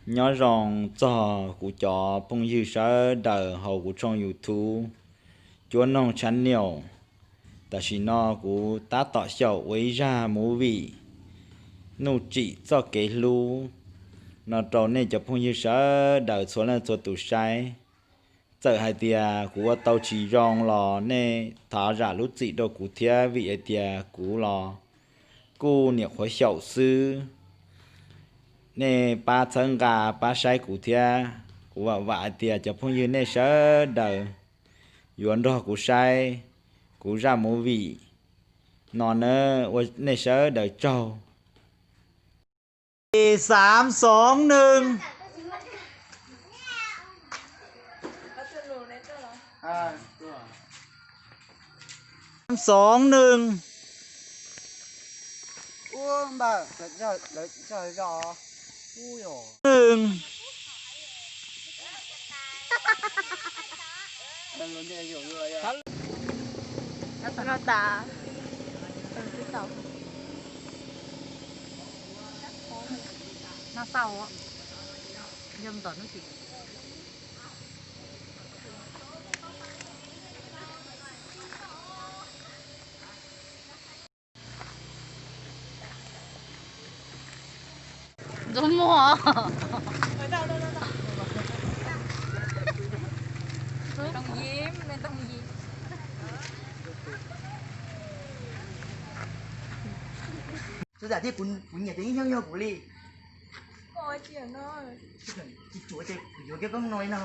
Nyob zoo txog kuv cov phooj ywg sawv daws hauv kuv tshooj YouTube Cuab Noog Channel. Tam sim no kuv tab tom xyaum ua ib zaj movie Nuj Tsim Txoj Kev Hlub no rau nej cov phooj ywg sawv daws txhua leej txhua tus saib. Txawm hais tias kuv ua tau tsis zoo los nej thov zam lub txim rau kuv thiab, vim hais tias kuv los kuj nyuam qhuav xyaum xwb. Nej pab txhawb nqa pab saib kuv thiab. Kuv vam vam hais tias cov phooj ywg nej sawv daws yuav nrog kuv saib kuv zaj movie no nawb. Ua nej sawv daws tsaug. Xav xoov nws. Xoov nws. Nws. Ntxuav muag. Txhob xav tias kuv nyiam tus ib nyuag yog kuv li. Tsis tsuav ces kuv yuav kiag koj no li no.